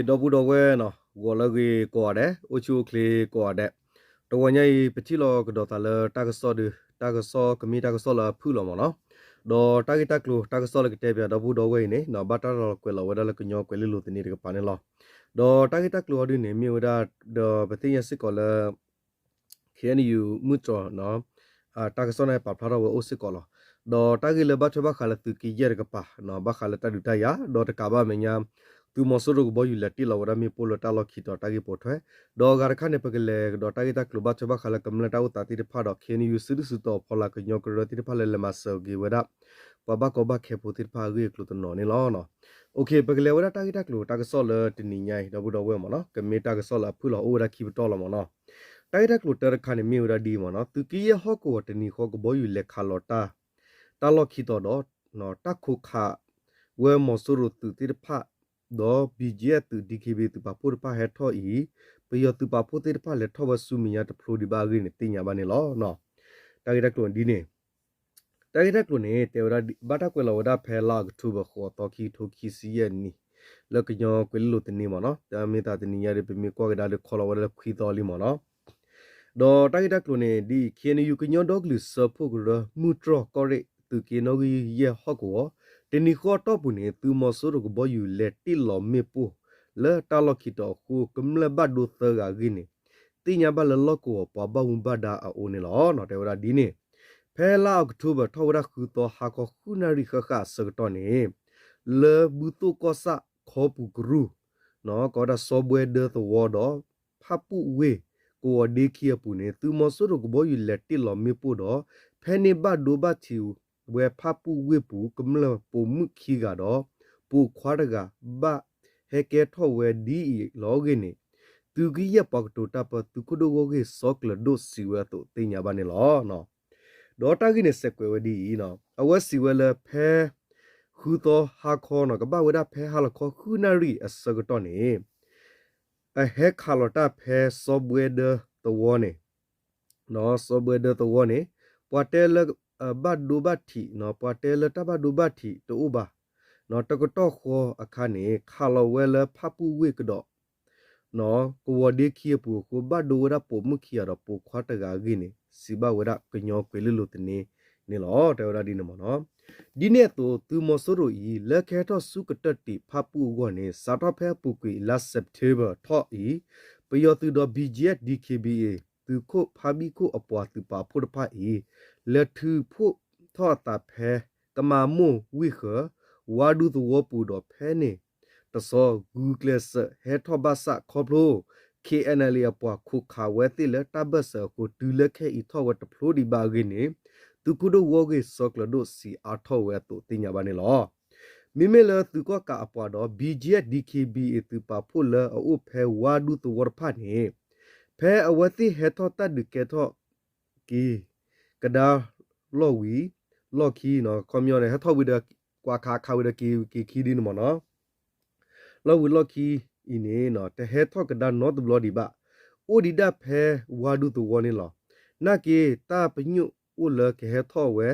ဒီပုၢ်ဒီဝဲၢ်နီၤ ဂီၤလၢအဂ့ၤကိးဂၤဒဲး, အိၣ်ဆူၣ်အိၣ်ချ့ကိးဂၤဒဲး, တဂီၤညါအံၤ ပထံၣ်လိာ်ကဒီးသးလၢတၢ်ကစီၣ်ဒီး တၢ်ကစီၣ်ကမ့ၢ်တၢ်ကစီၣ်လၢအဖုၣ်လီၤမ့ၢ်နီၤ, ဒီးတၢ်ဂ့ၢ်တၢ်ကျိၤတၢ်ကစီၣ်လၢကတဲပၠးဒီပုၢ်ဒီဝဲၢ်အံၤန့ၣ် ဘၣ်တၢ်လီၤကွဲးလီၤဝဲဒၣ်လၢကညီကွဲၤလ့လိၤသန့တကပၤန့ၣ်လီၤ. ဒီးတၢ်ဂ့ၢ်တၢ်ကျိၤအီၤဒ်န့ၣ် မ့ၢ်ဝဲဒၣ် ဒီးပသ့ၣ်ညါစ့ၢ်ကီးလၢ KNU မုၢ်တြီၤ တၢ်ကစီၣ်န့ၣ် ပာ်ဖျါထီၣ်ဝဲအိၣ်စ့ၢ်ကီးလီၤ. ဒီးတၢ်ဂ့ၢ်လၢဘၣ်ထွဲဘၣ်ဃးလၢသုးက့ယဲၢ်တကပၤ ဘၣ်ဃးလၢတၢ်ဒုးတၢ်ယၤ ဒီးတကးဘၣ်အမဲာ်ညါ သုးမီၤစိရိၤကဘီယူၤလဲၤတ့ၢ်လီၤဝဲဒၣ်မ့ၣ်ပိၢ်လၢတၢ်လီၢ်ခံတီၤတၢ်ဂ့ၢ်ပိာ်ထွဲ, ဒီးအဂၤတခါန့ၣ် ပကလဲၤကဒီးတၢ်ဂ့ၢ်တၢ်ကျိၤဘၣ်ထွဲဘၣ်ဃးလၢကမျၢၢ်တၢ်အိၣ်သးသ့ၣ်တဖၣ်ဒီး KNU စုဒုၣ်စုတီၤအဖီလာ် ကညီကရၢသ့ၣ်တဖၣ်လၢလဲၤမၤစၢၤက့ၤဝဲဒၣ် ပှၤဘၣ်ကီဘၣ်ခဲဖိသ့ၣ်တဖၣ်အဂ့ၢ်အကျိၤတနီၤန့ၣ်လီၤ. ပကလဲၤဝဲဒၣ်တၢ်ဂ့ၢ်တၢ်ကျိၤတၢ်ကစီၣ်လၢတနံၤညါအံၤ ဒီပုၢ်ဒီဝဲၢ်မ့ၢ်နီၤ ကမ့ၢ်တၢ်ကစီၣ်လၢအဖုၣ်လီၤအိၣ်ဝဲဒၣ်ခံပတီၢ်လီၤမ့ၢ်နီၤ. တၢ်ဂ့ၢ်တၢ်ကျိၤတၢတခါန့ၣ်မ့ၢ်ဝဲဒၣ်ဒ်အံၤမ့ၢ်နီၤ သုးက့ယဲၢ်ဟီၣ်ကဝီၤတနံၤဃီကဘီယူၤလဲၤခးလီၤတၢ် တၢ်လီၢ်ခံတီၤဒီး တၢ်ခိးခးဝဲမီၤစိရိၤသုးသ့ၣ်တဖၣ် ဒီး BGF သုး DKBA သုးပာ်ဖှိၣ်တဖၣ်ဟဲထီၣ်အံၤ ပယီၤသုးပာ်ဖှိၣ်သ့ၣ်တဖၣ်လဲၤထီၣ်ဝဲဆူမဲာ်ညါတဖျိဒံးဘၣ်အဂ့ၢ်န့ၣ် သ့ၣ်ညါဘၣ်န့ၣ်လီၤ. တၢ်ဂ့ၢ်တၢ်ကျိၤဒ်န့ၣ် တၢ်ဂ့ၢ်တၢ်ကျိၤန့ၣ် တဲဝဲဒၣ်ဘၣ်တၢ်ကွဲးလီၤဝဲဒၣ်ဖဲလါအီးကထိဘၢၣ် ဃိးသီ ခံကထိခံဆံယဲၢ်နံၣ် လၢကညီကွဲၤလ့လိၤသန့မ့ၢ်နီၤ တၢ်မ့ၢ်သးတနံၤညါဒီး ပမ့ၢ်ကွၢ်ကဒါဒီးခီလီၤဝဲဒၣ်လၢခွံသီလံမ့ၢ်နီၤ. ဒီးတၢ်ဂ့ၢ်တၢ်ကျိၤန့ၣ် ဒ်အံၤ KNU ကညီဒီကလုာ်စၢဖှိၣ်ကရၢ မုၢ်တြီၤကီၢ်ရ့ၣ် သုးက့နီၣ်ဂံၢ်ယဲၢ်ဟီၣ်ကဝီၤ တနံၤဃီအတီၢ်ပူၤန့ၣ် သုးမီၤစိရိၤကဘီယူၤလဲၤတ့ၢ်လီၤမ့ၣ်ပိၢ်လၢတၢ်လီၢ်ခံတီၤအဃိ ကမျၢၢ်ဘၣ်ဒိသၢဂၤအဂ့ၢ်န့ၣ် သ့ၣ်ညါဘၣ်လၢလီၢ်ကဝီၤပှၤဘၣ်မူဘၣ်ဒါအအိၣ်န့ၣ်လီၤ. တဲဝဲဒၣ်ဒ်န့ၣ် ဖဲလါအီးကထိဘၢၣ်ထီၣ်ဝဲဒၣ်ဃုသီဟါခီဃုနၣ်ရံၣ်ဃၣ်ဃၣ်အဆၢကတီၢ်န့ၣ် လၢဘုသိၣ်ကီၢ်ဆၣ်ခီပူၤကရူၢ် ကိးဝဲဒၣ်စီၤဘှဲဒၢသဝီဒီး ဖၣ်ပူၣ်ဝ့ၢ် ကဝီၤဒ့ခံအပူၤန့ၣ် သုးမီၤစိရိၤကဘီယူၤလဲၤတ့ၢ်လီၤမ့ၣ်ပိၢ်ဒီး ဖဲန့ၣ်ဘၣ်ဒိဘၣ်ထံးဝဲဖၣ်ပူၣ်ဝ့ၢ်ပူၤ ကမျၢၢ်ပိာ်မုၣ်ခံဂၤဒီး ပိာ်ခွါတဂၤ ဘၣ်ဟဲကဲထီၣ်ဝဲဒ်အံၤလီၤအဂ့ၢ်န့ၣ် သုးက့ယဲၢ်ပှၤကတိၤတၢ်ပၢ သုးခိၣ်ဒိၣ်ဂီၢ်ဂ့ၢ်စီၤကျၢၤဒိၣ်စံးဝဲအသိးသ့ၣ်ညါဘၣ်န့ၣ်လီၤ. ဒီးတၢ်ဂ့ၢ်န့ၣ်စဲးကွဲးဝဲဒ်အံၤ, အဝဲစံးဝဲလၢဖဲ ဃုသီဟါခီန့ၣ် ကဘၣ်ဝဲဒၣ်ဖဲဟါလီၤခီဃုနၣ်ရံၣ်အဆၢကတီၢ်န့ၣ် အဟဲခးလီၤတၢ်ဖဲစီၤဘှဲဒၢသဝီန့ၣ်, စီၤဘှဲဒၢသဝီန့ၣ် ပှၤတဲလၢ ဘၣ်ဒိဘၣ်ထံး, ပှၤတဲလၢတၢ်ဘၣ်ဒိဘၣ်ထံးတအိၣ်ဘၣ်. တကတီၢ်ဃီအခါန့ၣ် ခးလီၤဝဲလၢဖၣ်ပူၣ်ဝ့ၢ်ကဒီး ကဝီၤဒ့ခံအပူၤအဃိ ဘၣ်ဒိဝဲဒၣ်ပိာ်မုၣ်ခံဂၤဒီးပိာ်ခွါတဂၤအဂ့ၢ်န့ၣ် စံးဘၣ်ဝဲဒၣ်ကညီကွဲၤလ့လိၤသန့န့ၣ်လီၤ. တဲဝဲဒၣ်ဒ်န့ၣ်မ့ၢ်နီၤ. ဒ်န့ၣ်အသိး သုးမီၤစိရိၤအံၤ လၢကဟဲထီၣ်ဆူကတၢၢ်တံာ်ဖၣ်ပူၣ်အဂီၢ်န့ၣ် စးထီၣ်ဖဲအပူၤကွံာ်လါ September ထီၣ်အံၤ ပယီၤသုးဒီး BGF DKBA သုးခိၣ်ဖါဘံၣ်ခိၣ်အပှၤသုးပာ်ဖှိၣ်တဖၣ်အံၤ လဲၤထုးဖှိၣ်ထီၣ်အသးဖဲ ကမၤမိၢ်ဝ့ၢ်ဃၢၤ ဝါဒူသဝီပူၤဒီးဖဲန့ၣ် တဆီ ဂုာ်ကျဲးစၢးဟဲထီၣ်ဘၣ်ဆၣ်ခီဖျိ KNLA အပှၤခိးခးဝဲသ့ၣ်လၢတၢ်ဘၢၣ်စၢၤအဃိ တုၤလၢခဲအံၤထီၣ်ဝဲတဖျိဒံးဘၣ်အဂ့ၢ်န့ၣ် သုးခိၣ်ဒိၣ်ဂီၢ်ဂ့ၢ်စီၤကျၢၤဒိၣ်စံးအါထီၣ်ဝဲအသိးသ့ၣ်ညါဘၣ်န့ၣ်လီၤ. မ့မ့ၢ်လၢသုးကီၣ်ကးအပှၤဒီး BGF DKBA သုးပာ်ဖှိၣ်လၢအအိၣ်ဖဲဝါဒူသဝီတဖၣ်န့ၣ် ဖဲအဝဲသ့ၣ်ဟဲထီၣ်တၢ်ဒုးကဲထီၣ်က့ၤ ကဒါလီၢ်ဝံၤလီၢ်ခံန့ၣ် ခီပညီန့ၣ် ဟဲထီၣ်ဝံၤဒီး ကွၢ်ခးခးဝံၤဒီးက့ၤက့ၤခံဒ်န့ၣ်မ့ၢ်နီၤ လီၢ်ဝံၤလီၢ်ခံအံၤန့ၣ် တဟဲထီၣ်ကဒါနီတဘျီဒံးဘၣ်. အိၣ်ဒံးဒၣ်ဖဲဝါဒူသဝီန့ၣ်လီၤ. နာ်က့ တၢ်ပညိၣ်အိၣ်လၢကဟဲထီၣ်ဝဲ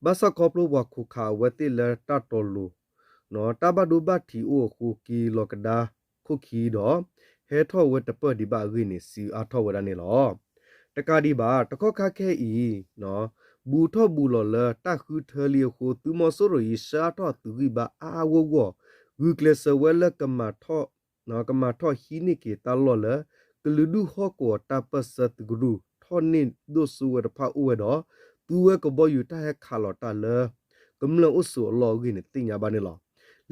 ဘၣ်ဆၣ်ခီဖျိပှၤခိးခးအဝဲသ့ၣ်လၢတၢ်တီၤလိၤ တၢ်ဘၣ်ဒိဘၣ်ထံးအိၣ်အဃိ က့ၤလီၤကဒါခိၣ်ခံဒီး ဟဲထီၣ်ဝဲတပၢၢ်ဒံးဘၣ်အဂ့ၢ်န့ၣ် စံးအါထီၣ်ဝဲဒၣ်န့ၣ်လီၤ. တကးဒံးဘၣ် တကီၢ်ခါခဲအံၤ ဘူးထီၣ်ဘူးလီၤလၢတၢ်ဃုထၢလံအဃိ သုးမီၤစိရိၤအံၤ ဆှၢအါထီၣ်အသုးဂံၢ်ဘါအါအါဂီၢ်ဂီၢ် ဂုာ်ကျဲးစၢးဝဲလၢ ကမၤထီၣ်ဟံးန့ၢ်က့ၤတၢ်လီၢ်လၢ ကလုာ်ဒူၣ်ဟီၣ်ကဝီၤတၢ်ပၢၢ်ဆၢသုးကရူၢ် ထီၣ်န့ၢ်ဒိၣ်စိဝဲတဖၣ်အိၣ်ဝဲဒီး သူဝဲကဘီယူၤတၢ်ဟဲခးလီၤတၢ်လၢ ကမျၢၢ်အိၣ်ဆိးအလီၢ်အဂ့ၢ်န့ၣ် သ့ၣ်ညါဘၣ်န့ၣ်လီၤ.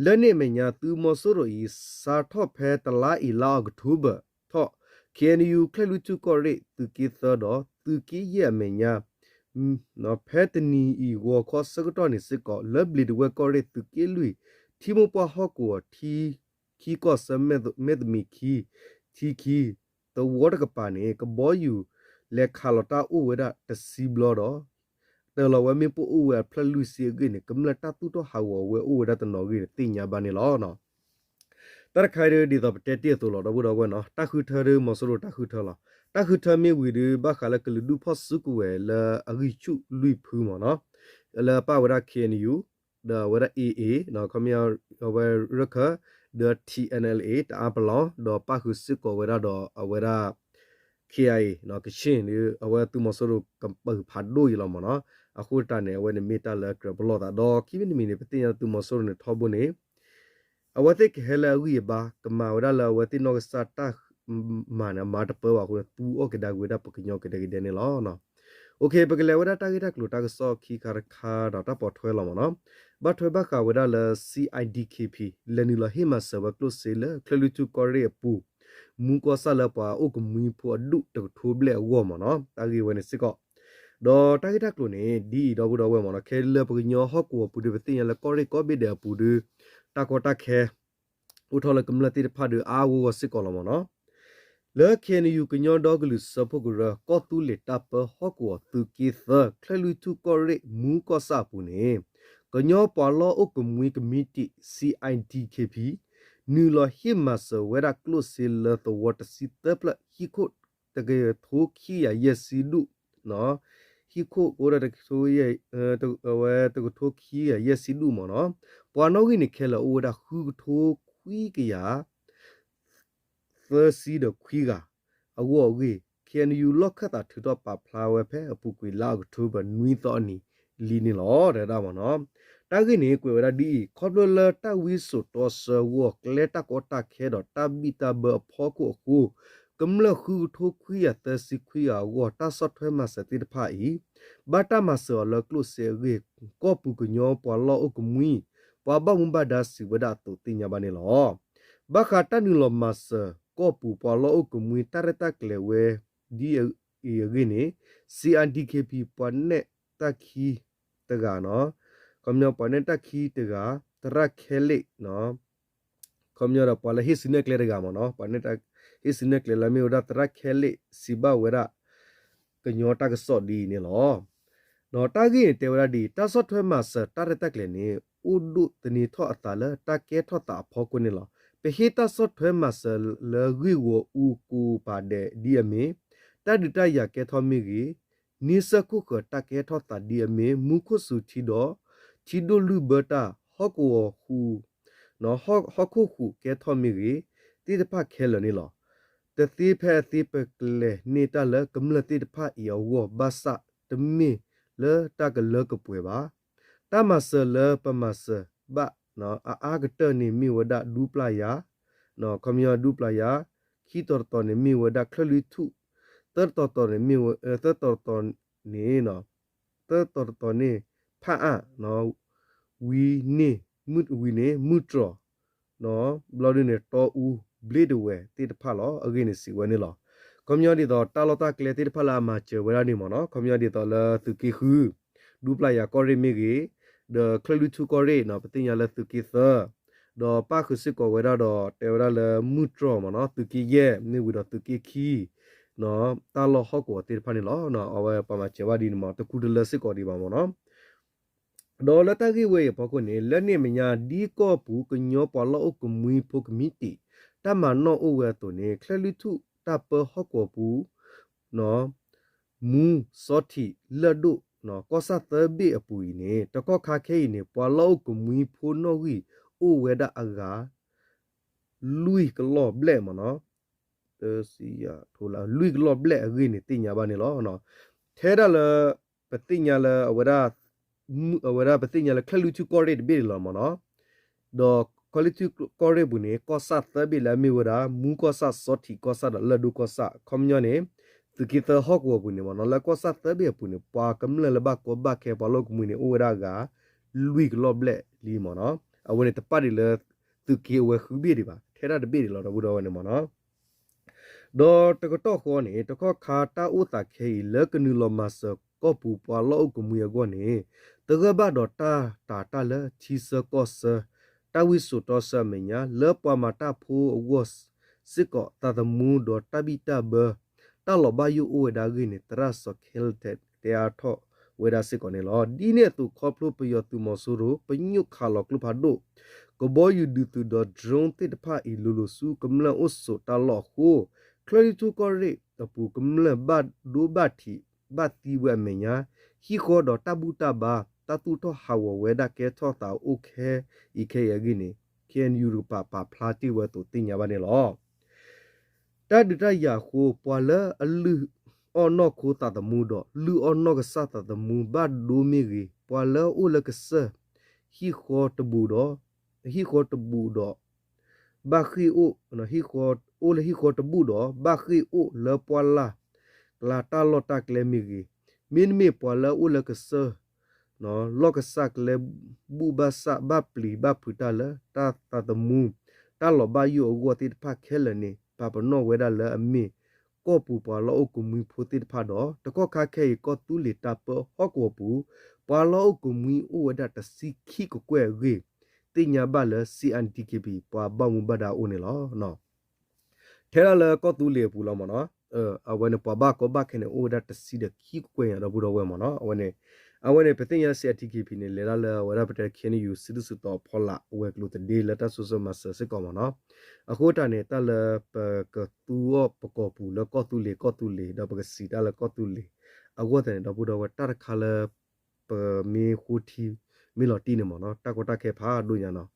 လၢန့ၣ်အမဲာ်ညါ သုးမီၤစိရိၤအံၤ စးထီၣ်ဖဲတလါအံၤလါအီးကထိဘၢၣ်ထီၣ် KNU ခဲၣ်လွံၢ်ထူၣ်ကီၢ်ရ့ၣ် သုးက့ယဲၢ်အမဲာ်ညါ ဖဲတနံၤအံၤဂီၤခီဆၢကတီၢ်န့ၣ်စ့ၢ်ကီး လၢဘျံးဒဝဲၢ်ကီၢ်ရ့ၣ်သုးက့လွံၢ် ထံမိၢ်ပှၢ်ဟီၣ်ကဝီၤ ထံခံကီၢ်ဆၢ မဲၢ်သမံးခံ ထံခံ သဝီတကပၤန့ၣ် ကဘီယူၤလဲၤခးလီၤတၢ်အိၣ်ဝဲဒၣ်တဆံဘျီဒီး တၢၢ်လီၤဝဲမ့ၣ်ပိၢ်အိၣ်ဝဲအဖျၢၣ်လွံၢ်ဆံအဂ့ၢ်န့ၣ် ကမျၢၢ်တၢ်သူၣ်ထီၣ်ဟးဂီၤဝဲအိၣ်ဝဲဒၣ်တနီၤအဂ့ၢ်န့ၣ် သ့ၣ်ညါဘၣ်န့ၣ်လီၤ. တၢ်တခါအံၤဒ်သိးပတဲတ့ၢ်အသိးလီၤ ဒီပုၢ်ဒီဝဲၢ်နီၤ တၢ်ဃုထၢဒ်မီၤစိရိၤတၢ်ဃုထၢလီၤ. တၢ်ဃုထၢမ့ၢ်ဝံၤဒီး ဘၣ်ဃးလၢကလုာ်ဒူၣ်ဖီၣ်စုကဝဲၤလၢအဂံၢ်ဆူၣ်လွံၢ်ဖုမ့ၢ်နီၤ လၢအပာ်ဝဲဒၣ် KNU ဒီးအဝဲဒၣ် AA ခီပညီ အဝဲရခၢၣ် ဒီး T N L A တအါပလီၢ် ဒီးပၣ်ဃုာ်စ့ၢ်ကီးဝဲဒၣ်ဒီးအဝဲဒၣ် K I A ကဆ့ၣ် အဝဲသုးမီၤစိရိၤကပၢၢ်ဖးဒိၣ်အံၤလီၤမ့ၢ်နီၤ. အဃိသတးန့ၣ် အဝဲန့ၣ်မ့ၢ်တၢ်လၢကြၢးပလီၢ်သး ဒီးခံမံၤတမံၤန့ၣ် ပသ့ၣ်ညါသုးမီၤစိရိၤန့ၣ်ထီဘိန့ၣ် အဝဲသ့ၣ်ကဟဲလၢအဂံၢ်အဘါ ကမၤဝဲဒၣ်လၢအဝဲသ့ၣ်နီၢ်ကစၢ်တၢ်မၤန့ၣ် အမၤတပၢဘၣ်အဃိန့ၣ် သူအီၣ်ကဒါက့ၤဝဲဒၣ်ပှၤကညီကဒဲကဒဲန့ၣ်လီၤ. ပကလဲၤဝဲဒၣ်တၢ်ဂ့ၢ်တၢ်ကျိၤတၢ်ကစီၣ်ခံခါတခါဒီးတၢ်ပိာ်ထွဲလီၤမ့ၢ်နီၤ. ဘၣ်ထွဲဘၣ်ဃးဝဲဒၣ်လၢ C I D K P လဲၤနုာ်လီၤဟ့ၣ်မၤစၢၤဝဲကျိၣ်စ့လၢ ချၢၣ်လွံၢ်ထူၣ်ကီၢ်ရ့ၣ်အပူၤ မူကီၢ်ဆၣ်လၢပှၤအိၣ်ကမှံဖိအဒူၣ်တကထိဘျဲၣ်အဂီၢ်မ့ၢ်နီၤ. တၢ်ဂ့ၢ်ဝဲန့ၣ်စ့ၢ်ကီး ဒီးတၢ်ဂ့ၢ်တၢ်ကျိၤန့ၣ် ဒ်အံၤဒီပုၢ်ဒီဝဲၢ်မ့ၢ်နီၤ ခဲလၢပကညီဟီၣ်ကဝီၤပူၤဒီး ပသ့ၣ်ညါလၢကီၢ်ရ့ၣ်ကီၢ်ဘ့ၣ်ဒဲးအပူၤဒီး တၢ်ကီတၢ်ခဲ အိၣ်ထီၣ်လၢကမျၢၢ်သ့ၣ်တဖၣ်ဒီးအါအါဂီၢ်ဂီၢ်စ့ၢ်ကီးလီၤမ့ၢ်နီၤ. လၢ K N U ကညီဒီကလုာ်စၢဖှိၣ်ကရၢ ကီၢ်သူလ့ၤတၢ်ပၢဟီၣ်ကဝီၤသုးက့သၢ ချၢၣ်လွံၢ်ထူၣ်ကီၢ်ရ့ၣ်မူကီၢ်ဆၣ်အပူၤန့ၣ် ကညီပှၤလီၢ်အိၣ်ကမှံကမံးတံာ် C I D K P နုာ်လီၤဟ့ၣ်မၤစၢၤဝဲဒၣ်ကျိၣ်စ့လၢသဝီတဆံသၢဖျၢၣ် ဟံၣ်ခိၣ်တကထိခံကယၤယဲၢ်ဆံဒူၣ် ဟံၣ်ခိၣ်ကအိၣ်ဒီးတကထိ အဝဲတကထိခံကယၤယဲၢ်ဆံဒူၣ်မ့ၢ်နီၤ. ပှၤနီၣ်ဂံၢ်န့ၣ်ခဲလၢာ်အိၣ်ဝဲဒၣ်ဃုကထိခွံကယၤ သၢဆံဒီးခွံဂၤ အဂီၢ်အဂ့ၢ် K N U လီၢ်ခၢၣ်သးထုးထီၣ်ပာ်ဖျါဝဲဖဲအပူၤကွံာ်လါအီးကထိဘၢၣ်နွံသီအနံၤလံန့ၣ်လီၤ တဲဝဲဒၣ်မ့ၢ်နီၤ. တၢ်ဂ့ၢ်န့ၣ်ကွဲးဝဲဒၣ်ဒ်အံၤ ခီဖျိလၢတၢ်ဝံစိာ်တီဆှၢအဂီၢ် ကျဲတၢ်ကီတၢ်ခဲဒီးတၢ်ဘံၣ်တၢ်ဘၢအဖီခိၣ်အဃိ ကမျၢၢ်ဃုကထိခွံကယၤသၢဆံခွံဂၤအဂီၢ် တၢ်ဆီၣ်ထွဲမၤစၢၤသ့ၣ်တဖၣ်အံၤ ဘၣ်တၢ်မၤစၢၤအီၤလၢကျိၣ်စ့အဂ့ၢ် ကီၢ်ပူၤကညီပှၤလီၢ်အိၣ်ကမှံ ပှၤဘၣ်မူဘၣ်ဒါစံးဝဲဒၣ်အသိးသ့ၣ်ညါဘၣ်န့ၣ်လီၤ. ဘၣ်ဃးတၢ်နုာ်လီၤမၤစၢၤ ကီၢ်ပူၤပှၤလီၢ်အိၣ်ကမှံတၢ်ရဲၣ်တၢ်ကျဲၤဝဲဒ်အံၤအဂ့ၢ်န့ၣ် C I D K P ပှၤနဲၣ်တၢ်ခံတဂၤနီၤ, ခီပညီပှၤနဲၣ်တၢ်ခံတဂၤ သရၣ်ခဲလ့ၣ်နီၤ, ခီပညီဒီးပှၤလၢဟ့ၣ်စုနဲၣ်ကျဲတဂၤမ့ၢ်နီၤ, ပှၤနဲၣ်တၢ်ဟ့ၣ်စုနဲၣ်ကျဲလၢမ့ၢ်ဝဲဒၣ်သရၣ်ခဲလ့ၣ် စံးဘၣ်ဝဲဒၣ် ကညီတၢ်ကစီၣ်ဒ်အံၤန့ၣ်လီၤ. ဒီးတၢ်ဂ့ၢ်န့ၣ်တဲဝဲဒၣ်ဒ်အံၤ တၢ်ဆီၣ်ထွဲမၤစၢၤတၢ်ရဲၣ်တၢ်ကျဲၤန့ၣ် အိၣ်ဒိၣ်သန့ၤထီၣ်အသးလၢတၢ်ကဲထီၣ်သးအဖီခိၣ်န့ၣ်လီၤ. ပဟ့ၣ်တၢ်ဆီၣ်ထွဲမၤစၢၤလၢဂ့ၢ်ဂီၤအူကိးပၤဒဲးဒ်အမ့ၢ် တၢ်ဒုးတၢ်ယၤကဲထီၣ်မ့ၢ်ဂ့ၤ, န့ဆၢၣ်ခိၣ်ဃၢၤတၢ်ကဲထီၣ်သးဒ်အမ့ၢ် မူခိၣ်စူၤထံဒီး ထံဒိၣ်လုၢ်ဘၢတၢ် ဟီၣ်ကဝီၤဃူ ဟီၣ်ခိၣ်ဃူးကဲထီၣ်မ့ၢ်ဂ့ၤ သ့ၣ်တဖၣ်ခဲလၢာ်န့ၣ်လီၤ. တသ့ဖဲအသ့ပကလဲၤန့ၢ်တၢ်လၢကမျၢၢ်သ့ၣ်တဖၣ်အံၤအဂီၢ် ဘၣ်ဆၣ်တမ့ၢ်လၢတၢ်ကလၢကပှဲၤဘၣ်. တၢ်မၤစၢၤလၢပမၤစၢၤဘၣ် အအါကတၢၢ်န့ၣ်မ့ၢ်ဝဲဒၣ်ဒူပျၢ်ယၤ ခီပညီဒူပျၢ်ယၤ ခံတီၤတတီၤန့ၣ်မ့ၢ်ဝဲဒၣ်ချၢၣ်လွံၢ်ထူၣ်, သၢတီၤတတီၤန့ၣ်မ့ၢ်ဝဲ သၢတီၤတတီၤန့ၣ် သၢတီၤတတီၤန့ၣ် ဖၣ်အၣ် ဝံၤန့ၣ် ဝံၤန့ၣ် မုၢ်တြီၤ ဘျီဒုန့ၣ် တီအူ ဘျ့တဝဲၤသ့ၣ်တဖၣ်လီၤ. အဂ့ၢ်န့ၣ်စံးဝဲန့ၣ်လီၤ. ခီပညီဒ်သိးတၢ်လီၢ်တၢ်ကျဲသ့ၣ်တဖၣ်လၢအမၤစၢၤဝဲဒၣ်န့ၣ်မ့ၢ်နီၤ, ခီပညီဒ်သိးလၢသုးက့ဃု ဒူပျၢ်ယၤကီၢ်ရ့ၣ်မ့ၢ်ဂ့ၤ, ဒီးချၢၣ်လွံၢ်ထူၣ်ကီၢ်ရ့ၣ်နီၤ ပသ့ၣ်ညါလၢသုးက့သၢ, ဒီးပၣ်ဃုာ်စ့ၢ်ကီးဝဲဒၣ်ဒီး တဲဝဲဒၣ်လၢမုၢ်တြီၤမ့ၢ်နီၤ သုးက့ယဲၢ် မ့ၢ်ဝံၤဒီးသုးက့ခံ တၢ်လီၢ်ဟီၣ်ကဝီၤသ့ၣ်တဖၣ်န့ၣ်လီၤ. အဝဲပှၤမၤစၢၤဝဲဒ်န့ၣ်မ့ၢ် တကူတလၢစ့ၢ်ကီးဒံးဘၣ်မ့ၢ်နီၤ. ဒီးလၢတၢ်ဂ့ၢ်ဝဲအံၤအဖီခိၣ်န့ၣ် လၢန့ၣ်အမဲာ်ညါ ဒ်ကီၢ်ပူၤကညီပှၤလီၢ်အိၣ်ကမှံဖိကမံးတံာ် တၢ်မၤနီၣ်အိၣ်ဝဲအသိးန့ၣ် ချၢၣ်လွံၢ်ထူၣ်တၢ်ပၢဟီၣ်ကဝီၤပူၤ မူ စီထံး လၢၢ်ဒိၣ် ကီၢ်ဆၣ်သၢဘ့ၣ်အပူၤအံၤန့ၣ် တကီၢ်ခါခဲအံၤန့ၣ် ပှၤလီၢ်အိၣ်ကမှံဖိနီၣ်ဂံၢ်အိၣ်ဝဲဒၣ်အဂၤ လွံၢ်ကလီၢ်ဘျဲၣ်မ့ၢ်နီၤ, လွံၢ်ကလီၢ်ဘျဲၣ်အဂ့ၢ်န့ၣ် သ့ၣ်ညါဘၣ်န့ၣ်လီၤ. ထဲဒၣ်လၢ ပသ့ၣ်ညါလၢအဝဲဒၣ် အဝဲဒၣ်ပသ့ၣ်ညါလၢချၢၣ်လွံၢ်ထူၣ်ကီၢ်ရ့ၣ်တဘ့ၣ်န့ၣ်လီၤမ့ၢ်နီၤ, ဒီးချၢၣ်လွံၢ်ထူၣ်ကီၢ်ရ့ၣ်ပူၤန့ၣ် ကီၢ်ဆၣ်သၢဘ့ၣ်လၢအမ့ၢ်ဝဲဒၣ် မူကီၢ်ဆၣ် စီထံးကီၢ်ဆၣ်ဒီးလၢၢ်ဒိၣ်ကီၢ်ဆၣ် ခီပညီန့ၣ် သုးက့သၢဟီၣ်ကဝီၤပူၤန့ၣ်မ့ၢ်နီၤ လၢကီၢ်ဆၣ်သၢဘ့ၣ်အပူၤန့ၣ် ပှၤကမျၢၢ်လၢဘၣ်ကီဘၣ်ခဲပှၤလီၢ်အိၣ်ကမှံန့ၣ် အိၣ်ဝဲဒၣ်အဂၤ လွံၢ်ကလီၢ်ဘျဲၣ်လံမ့ၢ်နီၤ, အဝဲန့ၣ်တပာ်ဒံးလၢ သုးက့အဝဲဃုဘ့ၣ်ဒံးဘၣ် ထဲဒၣ်တဘ့ၣ်ဒံးလီၤ ဒီပုၢ်ဒီဝဲၢ်န့ၣ်မ့ၢ်နီၤ. ဒီးတကတီၢ်ဃီန့ၣ် တကီၢ်ခါတၢ်အိၣ်သးခဲအံၤ လၢကနုာ်လီၤမၤစၢၤကီၢ်ပူၤပှၤလီၢ်အိၣ်ကမှံအဂီၢ်န့ၣ် တဂၢၢ်ဘၣ်ဒီးတၢ်တာ်တၢ်လၢထံဆၢကီၢ်ဆၢ တၢ်ဝံစိာ်တီဆှၢအမဲာ်ညါ လၢပှၤမၤတၢ်ဖိအဂီၢ်စ့ၢ်ကီး သးသမူဒီးတၢ်ဘံၣ်တၢ်ဘၢ တၢ်လီၤဘၣ်ယိၣ်အိၣ်ဝဲဒၣ်အဂ့ၢ်န့ၣ် သရၣ်စီၤခဲလၢာ်တဲအါထီၣ်ဝဲဒၣ်စ့ၢ်ကီးန့ၣ်လီၤ. ဒ်န့ၣ်အသိးခီဖျိပယီၤသုးမီၤစိရိၤ ပညိၣ်ခးလီၤကျိဖးဒိၣ် ကဘီယူၤဒုးသုးဒီး drone သ့ၣ်တဖၣ်အံၤ လိၤလိၤဆူကမျၢၢ်အိၣ်ဆိးတၢ်လီၢ်အဃိ ချၢၣ်လွံၢ်ထူၣ်ကီၢ်ရ့ၣ်အပူၤကမျၢၢ်ဘၣ်ဒိဘၣ်ထံးဘၣ်သံဝဲအမဲာ်ညါ ဟံၣ်ဃီဒီးတၢ်ဘူၣ်တၢ်ဘါ တၢ်သူၣ်ထီၣ်ဟးဂီၤဝဲဒၣ်ကဲထီၣ်သးအိၣ်ခဲအံၤခဲအံၤအဂ့ၢ်န့ၣ် ခ့ၣ်အဲၣ်ယူၣ်တကပၤ ပာ်ဖျါတ့ၢ်ဝဲအသိးသ့ၣ်ညါဘၣ်န့ၣ်လီၤ. တၢ်ဒုးတၢ်ယၤအဃိ ပှၤလၢအလုၢ်အီၣ်နီၢ်ခိသးသမူဒီး လုၢ်အီၣ်နီၢ်ကစၢ်သးသမူ ဘၣ်ဒိမ့ၢ်ဂ့ၤ, ပှၤလၢအအိၣ်လၢကစၢၢ် ဟံၣ်ဃီတဘူးဒီး, ဟံၣ်ဃီတဘူးဒီး ဘၣ်ဃ့ၢ်အိၣ်, ဟံၣ်ဃီ, အိၣ်လၢဟံၣ်ဃီတဘူးဒီး ဘၣ်ဃ့ၢ်အိၣ်လၢပှၢ်လၢ်ကျါ တၢ်လီၢ်တၢ်ကျဲမ့ၢ်ဂ့ၤ, မ့တမ့ၢ်ပှၤလၢအအိၣ်လၢကစၢၢ် လီၢ်ကစၢ်ကျဲ ဘူၣ်ဘၣ်ဆၣ် ဘၣ်ပျံၤဘၣ်ဖုးတၢ်လၢတၢ်သးသမူ တၢ်လီၤဘၣ်ယိၣ်အဂီၢ်သ့ၣ်တဖၣ်ခဲလၢာ်န့ၣ် ပာ်ပနီၣ်ဝဲဒၣ်လၢအမ့ၢ် ကီၢ်ပူၤပှၤလီၢ်အိၣ်ကမှံဖိသ့ၣ်တဖၣ်ဒီး တကီၢ်ခါခဲအံၤ ကီၢ်သူလ့ၤတၢ်ပၢဟီၣ်ကဝီၤပူၤ ပှၤလီၢ်အိၣ်ကမှံအိၣ်ဝဲဒၣ်တဆံခံကကွဲၢ်အဂ့ၢ် သ့ၣ်ညါဘၣ်လၢ C I D K P ပှၤဘၣ်မူဘၣ်ဒါအအိၣ်န့ၣ်လီၤ. ထဲဒၣ်လၢကီၢ်သူလ့ၤအပူၤလီၤမ့ၢ်နီၤ, အဝဲန့ၣ် ပှၤဘၣ်ကီဘၣ်ခဲန့ၣ် အိၣ်ဝဲဒၣ်တဆံဒီးခံကကွဲၢ်ညါ ဒီပုၢ်ဒီဝဲၢ်မ့ၢ်နီၤ, အဝဲန့ၣ်, အဝဲန့ၣ် ပသ့ၣ်ညါ C I D K P န့ၣ် လဲၤဒၣ်လၢအဝဲဒၣ်ပတဲ K N U စုဒုၣ်စုတီၤဖီလာ် ဝဲၤကျိၤသဒ့လၢတၢ်စိစိမၤစၢၤစ့ၢ်ကီးမ့ၢ်နီၤ, အဃိတၢ်န့ၣ် တၢ်လၢပကသူအီၤပကီၢ်ပူၤလၢကီၢ်သူလ့ၤ ကီၢ်သူလ့ၤ ဒီးပကစံးတၢ်လၢကီၢ်သူလ့ၤ အဂီၢ်သတးန့ၣ် ဒီပုၢ်ဒီဝဲၢ် တၢ်တခါလၢ ပမ့ၢ်ဃိထံ မ့ၢ်လီၤတံၢ်န့ၣ်မ့ၢ်နီၤ တၢ်ကီတၢ်ခဲဖးဒိၣ်ညါနီၤ,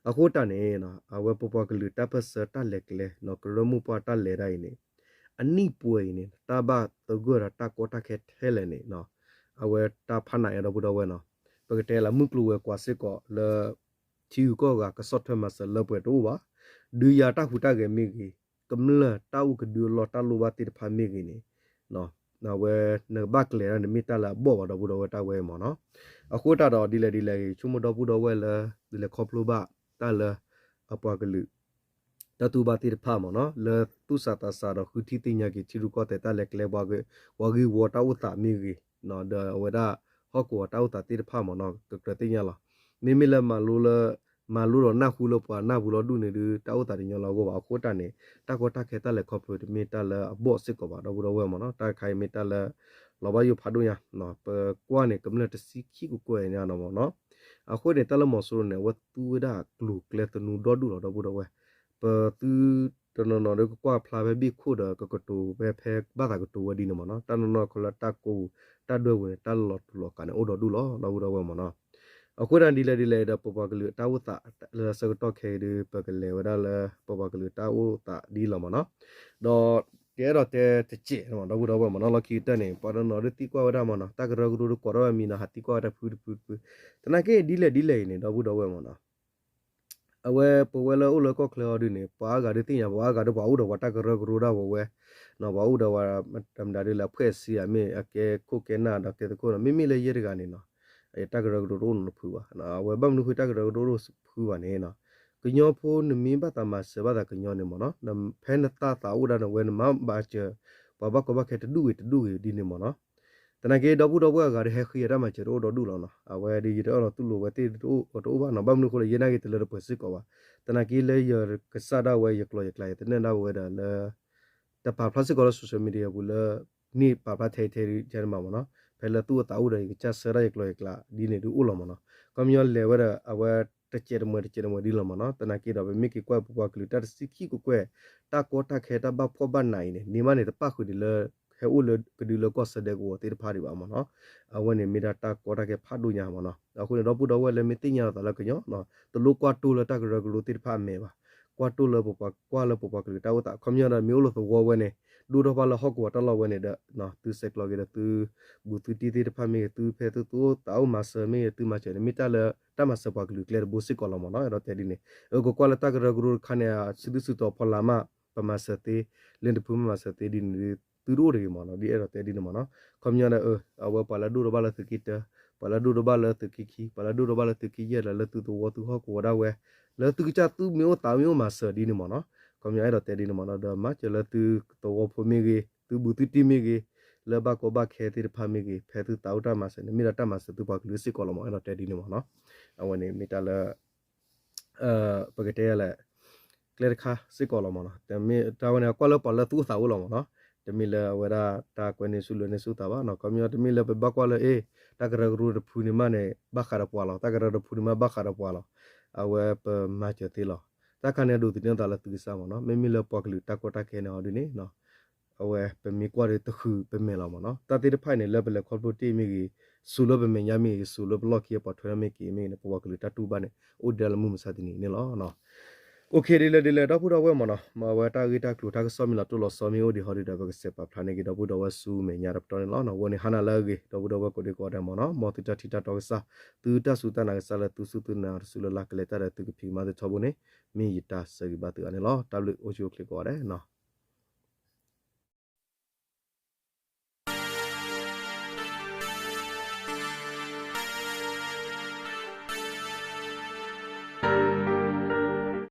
အဃိတၢ်န့ၣ် အဝဲပပှၤကလုာ်တၢ်ပၢၢ်ဆၢတၢ်လဲၤကျဲ ကရၢမိၢ်ပှၢ်တၢ်လဲၤဒၣ်အံၤန့ၣ် အနံၣ်ပှဲၤအံၤန့ၣ် တၢ်ဘၣ်သဂၢၢ်ဒီးတၢ်ကီတၢ်ခဲထဲလဲၣ်န့ၣ် အဝဲတၢ်ဖးနးအီၤ ဒီပုၢ်ဒီဝဲၢ်နီၤ, ပကတဲလၢမုၢ်ကျိၤဝဲၤကွာ်စ့ၢ်ကီးလၢ ထံဂုၤကီၢ်ဂၤကဆီၣ်ထွဲမၤစၢၤလၢပှဲၤတအိၣ်ဘၣ်, ဒုးယၤတၢ်ဟူးတၢ်ဂဲၤမ့ၢ်ဂ့ၤ, ကမျၢၢ်တၢ်အိၣ်ကဒုအလီၢ်တၢ်လိၣ်ဘၣ်သ့ၣ်တဖၣ်မ့ၢ်ဂ့ၤန့ၣ် အဝဲနကဘၣ်ကျဲၤဒၣ်န့ၣ် မ့ၢ်တၢ်လၢအဘီၣ်ဘၣ် ဒီပုၢ်ဒီဝဲၢ် တၢ်ဝဲမ့ၢ်နီၤ, အဃိတၢ်ဒီးဒ်လဲၣ်ဒ်လဲၣ်ဂ့ၤ ဆိကမိၣ်ဒီပုၢ်ဒီဝဲၢ်လၢ ဒ်လဲၣ်ခီဖျိဘၣ်တၢ်လၢ အပှၤကလုာ် တၢ်တူၢ်ဘၣ်သ့ၣ်တဖၣ်မ့ၢ်နီၤ လၢသူၣ်စၢ်သးစၢ်ဒီးဃုထံၣ်သ့ၣ်ညါက့ၤ ထံရူၢ်ကီၢ်သဲးတၢ်လဲၤကျဲ ပှၤဂ့ၤဝီတၢ်အိၣ်သးမ့ၢ်ဂ့ၤ, ဒီးအဝဲဒၣ်ဟီၣ်ကဝီၤတၢ်အိၣ်သးသ့ၣ်တဖၣ်မ့ၢ်နီၤ ကကြၢးသ့ၣ်ညါလီၤ. မ့မ့ၢ်လၢမၤလိလၢ မၤလိဒီးနၢ်ဟူလၢပှၤနၢ်ပူၤလီၤဒူၣ်န့ၣ်ဒုး တၢ်အိၣ်သးတညီလၢအဂီၢ်ဘၣ်. အဃိတၢ်န့ၣ် တၢ်ကီတၢ်ခဲတၢ်လဲၤခီဖျိတမ့ၢ်တၢ်လၢအဘီၣ်စ့ၢ်ကီးဘၣ် ဒီပုၢ်ဒီဝဲၢ်မ့ၢ်နီၤ, တၢ်တခါအံၤမ့ၢ်တၢ်လၢ လီၤဘၣ်ယိၣ်ဖးဒိၣ်ညါ, ပကွၢ်န့ၣ် ကမျၢၢ်တဆံခံကကွဲၢ်ညါနီၤမ့ၢ်နီၤ, အဃိန့ၣ် တၢ်လၢမီၤစိရိၤန့ၣ် အဝဲသူဝဲဒၣ်ကျိၤကျဲသနူဒီဒူၣ်လီၤ ဒီပုၢ်ဒီဝဲၢ်, ပသုတနီၤနီၤဒီးကကွၢ်ဖျါဖဲဘ့ၣ်ခိၣ်ဒီး ကကတိၤဝဲဖဲဘၣ်သးကတိၤဝဲဒ်န့ၣ်မ့ၢ်နီၤ, တၢ်နီၢ်နီၢ်ခီလၢတၢ်ကိးပူၤ တၢ်ဒွဲၣ်ပူၤန့ၣ် တၢ်လီၤတူာ်လီၤကာ်န့ၣ် အိၣ်ဒီဒူၣ်လီၤ ဒီပုၢ်ဒီဝဲၢ်မ့ၢ်နီၤ. အဃိဒၣ်ဒ်လဲၣ်ဒ်လဲၣ်ဒီး ပပှၤကလုာ်အတၢ်အိၣ်သးလၢဆၢကတီၢ်ခဲအံၤဒုး ပကလဲၤဝဲဒၣ်လၢ ပပှၤကလုာ်တၢ်အိၣ်သးဒ်လီၤမ့ၢ်နီၤ, ဒီးကအဲၣ်ဒိးတဲတစဲး ဒီပုၢ်ဒီဝဲၢ်မ့ၢ်နီၤ, လီၢ်ခံကတၢၢ်န့ၣ် ပှၤတနီၤနီၤဒုးသံကွၢ်ဝဲဒၣ်မ့ၢ်နီၤ, တၢ်ကရၢကရိတကိးထီၣ်ဝဲမံၤနီၤ, ဟးသံကွၢ်ဝဲတၢ်ဖုတဖုတဖု, သနာ်က့ဒ်လဲၣ်ဒ်လဲၣ်အံၤန့ၣ် ဒီပုၢ်ဒီဝဲၢ်မ့ၢ်နီၤ အဝဲပဝဲလၢအိၣ်လၢကီၢ်ချၢအီၤဒုးန့ၣ် ပှၤအါဂၤဒုးသ့ၣ်ညါ ပှၤအါဂၤဒီးပှၤအိၣ်ဒီးပှၤတၢ်ကရၢကရိဒၣ်ဝဲဝဲ, ပှၤအိၣ်ဒီးဝဲ တမတၤဒုးလၢအဖှဲၣ်အစံဧါ မ့ၢ်အကဲခိၣ်ကဲနၢ်ဒီးကဲသကိးနီၤ, မ့မ့ၢ်လၢယဲတဂၤန့ၣ်နီၤ, တၢ်ကရၢကရိတအိၣ်နီတဖုဘၣ်, အဝဲဘၣ်မနုၤဃိတၢ်ကရၢကရိတအိၣ်ဖုဘၣ်န့ၣ်နီၤ, ကညီဖိနမ့ၢ်ဘၣ်သးမၤစၢၤဘၣ်သးကညီန့ၣ်မ့ၢ်နီၤ, ဖဲနသးသးအိၣ်ဒၣ်န့ၣ်ဝဲနမၤဘၣ်စၢၤ ပှၤဘၣ်ကီဘၣ်ခဲတဒူၣ်ဂ့ၤတဒူၣ်ဂ့ၤဒ်န့ၣ်မ့ၢ်နီၤ သနာ်က့ဒီပုၢ်ဒီဝဲၢ်အဂၤဒီးဟဲဃ့အတၢ်မၤစၢၤတအိၣ်ဒီဒူၣ်လီၤနီၤ, အဝဲဒ်ယတအၢၣ်လီၤတူၢ်လိာ်ဝဲသ့ၣ်တအိၣ်ဘၣ်နီၤ, ဘၣ်မနုၤဃိလၢယဲနာ်က့ၤတလၢတပှဲၤစ့ၢ်ကီးဘၣ်, သနာ်က့လၢယကစၢ်ဒၣ်ဝဲ ယကျိာ်ယကျဲ ယသနၢၣ်ဒၣ်ဝဲဒီးလၢ တပာ်ဖျါစ့ၢ်ကီးလၢ social media ပူၤလၢ န့ၢ်ပာ်ဖျါထဲထဲဒ်န့ၣ်ဘၣ်မ့ၢ်နီၤ, ဖဲလၢသူၣ်အိၣ်သးအိၣ်ဒီးယကစၢ်ဆၢဒၣ်ယကျိာ်ယကျဲဒ်န့ၣ်ဒုးအိၣ်လီၤမ့ၢ်နီၤ, ခီပညီလဲၤဝဲဒီးအဝဲတစဲးတမှဲၤတစဲးတမှဲၤဒ်လီၤမ့ၢ်နီၤ, သနာ်က့ဒီးပမ့ၢ်က့ၤကွၢ်ပပှၤကလုာ်တၢ်တဆံခံကကွဲၢ် တၢ်ကီတၢ်ခဲတၢ်ဘၣ်ဖှီၣ်ဘၣ်နးအံၤန့ၣ် န့ၢ်မးန့ၣ်တပၣ်ဃုာ်ဒံးလၢ ဟဲအိၣ်လၢကဒုလၢကီၢ်ဆၢဒဲကဝီၤသ့ၣ်တဖၣ်ဒံးဘၣ်မ့ၢ်နီၤ, အဝဲန့ၣ်မ့ၢ်ဒၣ်တၢ်ကီတၢ်ခဲဖးဒိၣ်ညါမ့ၢ်နီၤ, အဃိန့ၣ် ဒီပုၢ်ဒီဝဲၢ်လၢမ့ၢ်သ့ၣ်ညါလီၤသးလၢကညီ တလိၣ်ကွၢ်တိၢ်လၢတၢ်ကရၢကရိသ့ၣ်တဖၣ်အမဲာ်ဘၣ်, ကွၢ်တိၢ်လၢပပှၤ ကွၢ်လၢပပှၤကလုာ်တၢ်အိၣ်သး ခီပညီဒီးမ့ၢ်အိၣ်လၢသဝီဝဲန့ၣ် ဒိၣ်ထီၣ်ဘၣ်လၢဟီၣ်ကဝီၤတၢ်လီၢ်ဝဲန့ၣ်ဒီး သုဆဲးကျိးက့ၤဒီးသု ဘူးသုတံၢ်သ့ၣ်တဖၣ်မ့ၢ်ဂ့ၤ သုဖဲသုသူၣ်အိၣ်သးအိၣ်မၤစၢၤမ့ၢ်ဂ့ၤ သုမၤစၢၤန့ၣ် မ့ၢ်တၢ်လၢတၢ်မၤစၢၤပှၤကလုာ်ကျဲတဘိစ့ၢ်ကီးလီၤမ့ၢ်နီၤ, အဲၣ်ဒိးတဲဒ်န့ၣ်, အကကွၢ်လၢတၢ်ကရၢကရိတခါန့ၣ် စုဒုၣ်စုတီၤဖီလာ်မး ပမၤစၢၤသ့, လၢတဖုမ့ၢ်မၤစၢၤသ့ဒ်န့ၣ် သုတအိၣ်တဂ့ၤမ့ၢ်နီၤ, ဒ်အဲၣ်ဒိးတဲဒ်န့ၣ်မ့ၢ်နီၤ, ခီပညီဒီး အဝဲပှၤလၢဒိၣ်ထီၣ်ဘၣ်လၢသုးက့တၢ, ပှၤလၢဒိၣ်ထီၣ်ဘၣ်လၢသုးက့ခံ, ပှၤလၢဒိၣ်ထီၣ်ဘၣ်လၢသုးက့ယဲၢ်ဒီး လၢသုသဝီသုဟီၣ်ကဝီၤဒၣ်ဝဲ, လၢသုကစၢ်သုမ့ၢ်အိၣ်သးမ့ၢ်အိၣ်မၤစၢၤဒ်န့ၣ်မ့ၢ်နီၤ, ခီပညီအဲၣ်ဒိးတဲဒ်န့ၣ်မ့ၢ်နီၤ, ဒီးမၤစၢၤလၢသုသဝီဖိမ့ၢ်ဂ့ၤ, သုဘူးသုတံၢ်မ့ၢ်ဂ့ၤ, လၢဘၣ်ကီဘၣ်ခဲသ့ၣ်တဖၣ်မ့ၢ်ဂ့ၤ, ဖဲသုသးအိၣ်တၢ်မၤစၢၤန့ၣ် မ့ၢ်ဒၣ်တၢ်မၤစၢၤသုပှၤကလုာ်စ့ၢ်ကီးလီၤမ့ၢ် အဲၣ်ဒိးတဲဒ်န့ၣ်မ့ၢ်နီၤ, အဝဲန့ၣ်မ့ၢ်တၢ်လၢ ပကတဲလဲၣ်, ကျဲတခါစ့ၢ်ကီးလီၤမ့ၢ်နီၤ, တမ့ၢ်တၢ်ဝဲန့ၣ် ကွၢ်လၢပှၤလၢသူၣ်အိၣ်သးအိၣ်လီၤမ့ၢ်နီၤ, တမ့ၢ်လၢအဝဲဒၣ်တၢ်ကွဲန့ၢ်ဆူၣ်လၢန့ၢ်ဆူၣ်သးဘၣ်နီၤ, ခီပညီတမ့ၢ်လၢပဘၣ်ကွၢ်လၢ အ့ တၢ်ကရၢကရိတဖုန့ၣ်မးန့ၣ် ဘၣ်ဃးဒီးပှၤလီၤ, တၢ်ကရၢတဖုန့ၣ်မးဘၣ်ဃးဒီးပှၤလီၤ, အဝဲပမၤစၢၤသ့လီၤ, တၢ်ခါန့ၣ်အဒိးသန့ၤအသးလၢသုကစၢ်မ့ၢ်နီၤ, မ့မ့ၢ်လၢပှၤကလုာ်တၢ်ကီတၢ်ခဲန့ၣ်အီၤဒ်န့ၣ် အဝဲပမ့ၢ်ကွၢ်ဒီးတဃုာ်ပမဲာ်လီၤမ့ၢ်နီၤ. တၢ်သ့ၣ်တဖၣ်အံၤန့ၣ် လၢပလဲၤခီဖျိတ့ၢ်မ့ၢ်ဂ့ၤ, စူၤလၢပမဲာ်ညါမ့ၢ်ဂ့ၤ, စူၤလၢပလီၢ်ခံအပှၤထွဲထီၣ်မ့ၢ်ဂ့ၤမ့ၢ်ဂ့ၤန့ၣ် ပပှၤကလုာ်တၢ်တူၢ်ဘၣ်န့ၣ် အိၣ်ဒံးလၢမုၢ်မဆါတနံၤအံၤန့ၣ်လီၤ. အိၣ်ခ့ ဒ်လဲၣ်ဒ်လဲၣ် ဒီပုၢ်ဒီဝဲၢ်မ့ၢ်နီၤ, မ့ၢ်အဝဲတၢ်ဂ့ၢ်တၢ်ကျိၤတၢ်ကစီၣ်မ့ၢ်လီၤတိၢ်လီၤဆီမ့ၢ်အိၣ်ဒံးဟီဒ်ဒီး ပကစဲးပာ်ဖျါန့ၢ်က့ၤ ဒီပုၢ်ဒီဝဲၢ်ဆူမဲာ်ညါတပတီၢ်န့ၣ်လီၤ. အဝဲန့ၣ် ဟါနၤလၢအဂ့ၤ ဒီပုၢ်ဒီဝဲၢ်ကိးဒံကိးဂၤဒဲးမ့ၢ်နီၤ, မ်သုတၢ်ထံၣ်တၢ်တီကစၢ်, သုတၢ်စူၢ်တၢ်နာ်ကစၢ်လၢသုစူၢ်သုနာ်အီၤတစုလၢ်လၢ်ကလဲၤတၢ်ဒီးသုကဖံးကမၤသ့ထီဘိန့ၣ် မ့ၢ်ယတၢ်ဆၢဂ့ၤဘၣ်သုအါန့ၣ်လီၤ. တၢ်ဘျုးအိၣ်ဆူၣ်အိၣ်ချ့ကိးဂၤဒဲးနီၤ.